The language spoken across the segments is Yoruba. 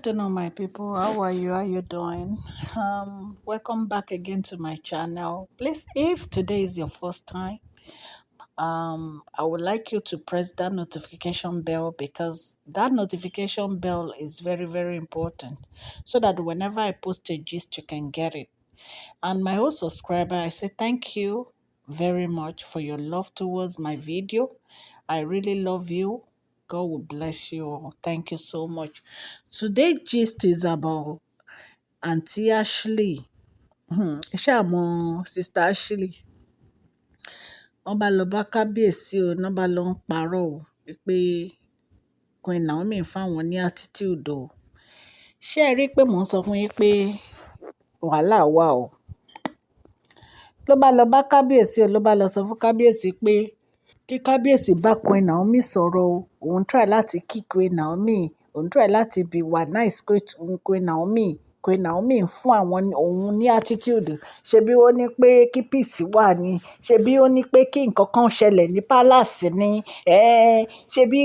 Afternoon, my people. How are you? How you doing? Welcome back again to my channel. Please, if today is your first time, I would like you to press that notification bell because that notification bell is very, very important so that whenever I post a gist, you can get it. And my whole subscriber, I say thank you very much for your love towards my video. I really love you. God will bless you all. Thank you so much. Today gist is about Auntie Ashley. Ẹ ṣáà mọ Sister Ashley. Wọ́n bá lọ bá kábíyèsí o, wọ́n bá lọ ń parọ́ o wípé Queen Naomi ń fáwọn ní attitude o. Ṣé ẹ rí i pé mò ń sọ fún yín pé wàhálà wà o? Ló bá lọ bá kábíyèsí o, ló bá lọ sọ fún kábíyèsí pé kí kábíyèsí bá Queen Naomi sọ̀rọ̀ o. Òun try láti kí Queen Naomi, òun try láti be wà nice Queen Naomi. Queen Naomi ń fún àwọn òun ní attitude. Ṣebí ó ní pé kí peace wà ní? Ṣebí ó ní pé kí nǹkan kan ṣẹlẹ̀ ní palace ni? Ẹ́, ṣebí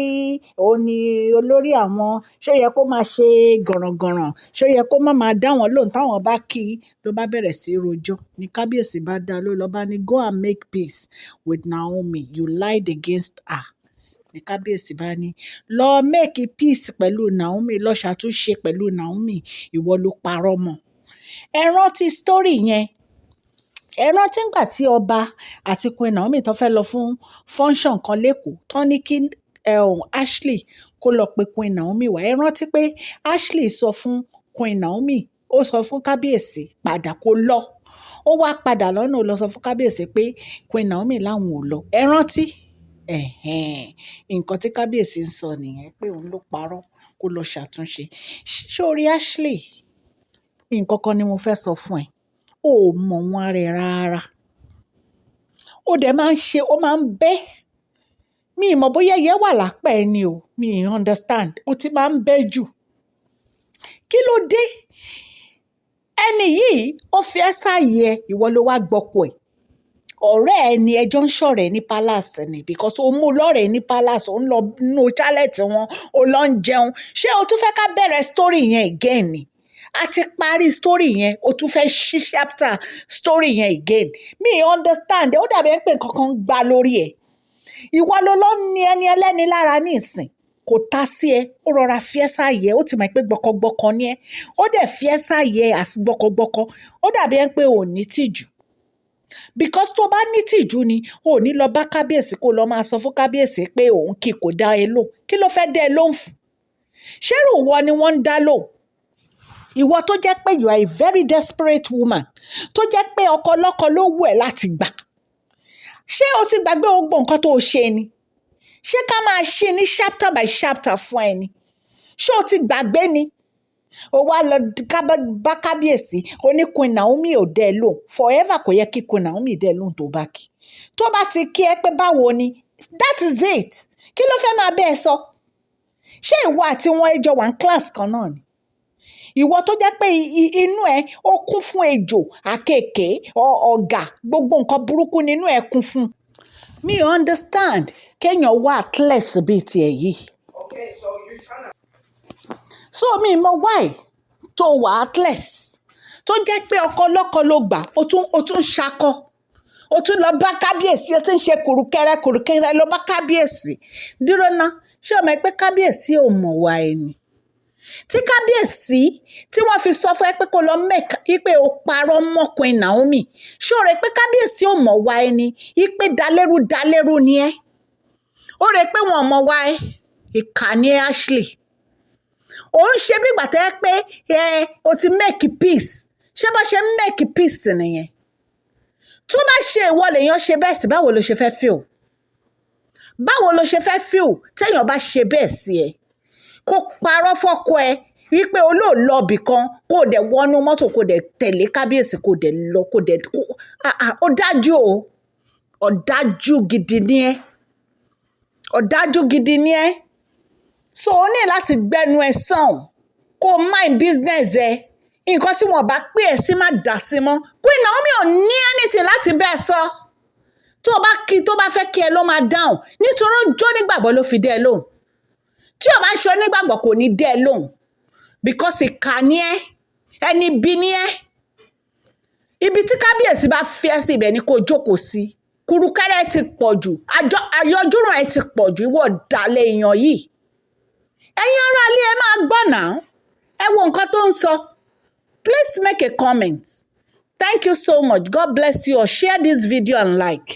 òun ni olórí àwọn? Ṣé ó yẹ kó máa ṣe gànràngànràn? Ṣé ó yẹ kó má máa dá wọn lóhùn táwọn bá kí? Ló bá bẹ̀rẹ̀ sí í rojọ́. Ní kábíyèsí bá dá ló lọ bá ní, "Go and make peace with Naomi. You lied against her." Ní kábíyèsí bá ní, lọ make peace pẹ̀lú Naomi, lọ ṣàtúnṣe pẹ̀lú Naomi, ìwọ ló parọ́ mọ́. Ẹ rántí story yẹn. Ẹ rántí ìgbà tí ọba àti Queen Naomi tó fẹ́ lọ fún function kan l'Ékòó, tó ní kí Ashley kó lọ pe Queen Naomi wá. Ẹ rántí pé Ashley sọ fún Queen Naomi, ó sọ fún kábíyèsí padà kó lọ. Ó wá padà lọ́nà, ó lọ sọ fún kábíyèsí pé Queen Naomi láwọn ò lọ. Ẹ rántí? Ẹ̀hẹn, nǹkan tí kábíyèsí ń sọ nìyẹn pé òun ló parọ́ kó lọ ṣàtúnṣe. Ṣé o rí Ashley? Nǹkan kan ni mo fẹ́ sọ fún ẹ. O ò mọ̀ wọ́n ara ẹ rárá. Ó dẹ̀ máa ń ṣe, ó máa ń bẹ́. Mi ò mọ̀ bóyá ẹyẹ wà lápá ẹ ni o. Mi ò understand. Ó ti máa ń bẹ́ jù. Kí ló dé? Ẹni yìí ó fi ẹ́ sáyé ẹ, ìwọ ló wá gbọ́kọ ẹ̀. Ọ̀rẹ́ ẹ ni ẹjọ́ ń ṣọ̀rẹ́ ní palace ni because o mú lọ́rẹ̀ẹ́ ní palace, ó ń lọ nínú chalet wọn, ó lọ ń jẹun. Ṣé o tún fẹ́ ká bẹ̀rẹ̀ story yẹn again ni? A ti parí story yẹn, o tún fẹ́ ṣí chapter story yẹn again. Mi ò understand. Ó dàbí ẹ pé nǹkan kan ń gbá lórí ẹ̀. Ìwọ ló lọ ní ẹni ẹlẹ́ni lára ní ìsìn. Kò ta sí ẹ, ó rọra fi ẹ́ sáyé ẹ, ó ti mọ̀ pé gbọkọgbọkọ ni ẹ́. Ó dẹ̀ fi ẹ́ sáyé ẹ as gbọkọgbọkọ. Ó dàbí ẹ pé o ò ní tìjú. Because tó bá ní tìjú ni, o ò ní lọ bá kábíyèsí kó lọ máa sọ fún kábíyèsí pé òun kì kò dá ẹ lóhùn. Kí ló fẹ́ dá ẹ lóhùn fún? Ṣé irú ìwọ ni wọ́n ń dá lóhùn? Ìwọ tó jẹ́ pé you are a very desperate woman, tó jẹ́ pé ọkọ ọlọ́kọ ló wù ẹ́ láti gbà. Ṣé o ti gbàgbé gbogbo nǹkan tó o ṣe ni? Ṣé ká máa ṣe ní chapter by chapter fún ẹ ni? Ṣé o ti gbàgbé ni? O wá lọ bá kábíyèsí, o ní Queen Naomi ò dá ẹ lóhùn. Forever kò yẹ kí Queen Naomi dá ẹ lóhùn tó bá kí. Tó bá ti kí ẹ pé báwo ni, that is it. Kí ló fẹ́ máa bẹ́ ẹ sọ? Ṣé ìwọ àti wọn ẹ jọ wà ní class kan náà ni? Ìwọ tó jẹ́ pé inú ẹ ó kún fún ejò, àkekèé, ọ̀gà, gbogbo nǹkan burúkú nínú ẹ kún fún. Mi ò understand kéèyàn wà heartless bíi tiẹ̀ yìí. Okay, so you're trying to So mi mọ̀ why tó wà heartless. Tó jẹ́ pé ọkọ ọlọ́kọ ló gbà, o tún ṣakọ. O tún lọ bá kábíyèsí, o tún ṣe kùrùkẹrẹ kùrùkẹrẹ lọ bá kábíyèsí. Dúró ná, ṣé o mọ̀ pé kábíyèsí ò mọ̀ wá ẹ ni? Tí kábíyèsí tí wọ́n fi sọ fún ẹ pé kó lọ make pé o parọ́ mọ́ Queen Naomi, ṣé o rò pé kábíyèsí ò mọ̀ wá ẹ ni? Pé dalérú dalérú ni ẹ́. Ó rò pé wọn ò mọ̀ wá ẹ. Ìkà ni ẹ́, Ashley. Ò ń ṣe bí ìgbà tó jẹ́ pé ẹ o ti make peace. Ṣé bó ṣe ń make peace nìyẹn? Tó bá ṣe ìwọ lèèyàn ṣe bẹ́ẹ̀ sí, báwo lo ṣe fẹ́ feel? Báwo lo ṣe fẹ́ feel téèyàn bá ṣe bẹ́ẹ̀ sí ẹ? Kó parọ́ fọ́kọ ẹ wípé o lóò lọ ibì kan, kó dẹ̀ wọnú mọ́tò, kó dẹ̀ tẹ̀lé kábíyèsí, kó dẹ̀ lọ, kó dẹ̀ kó ah ah, ó dájú o. Ọ̀dájú gidi ni ẹ́. Ọ̀dájú gidi ni ẹ́. So o ní láti gbẹ́nu ẹ sàn, kó mind business ẹ. Nǹkan tí wọ́n bá pè ẹ́ sí, má dà sí mọ́. Queen Naomi ò ní anything láti bẹ́ẹ̀ sọ. Tó bá kí, tó bá fẹ́ kí ẹ ló máa dáhùn. Nítorí ó jó nígbàgbọ́ ló fi dẹ́ ẹ lóhùn. Tí ò bá ń ṣe onígbàgbọ́, kò ní dẹ́ ẹ lóhùn. Because ìkà ni ẹ́, ẹni bí ni ẹ́. Ibi tí kábíyèsí bá fi ẹ́ sí, ibẹ̀ ni kò jókòó sí. Kùrùkẹ́rẹ́ ti pọ̀ jù, àyọjúràn ẹ ti pọ̀ jù, ìwọ ọ̀dàlẹ̀ èèyàn yìí. Ẹ̀yin aráalé, ẹ máa gbọ́ náà, ẹ wo nǹkan tó ń sọ. Please make a comment. Thank you so much. God bless you all. Share this video and like.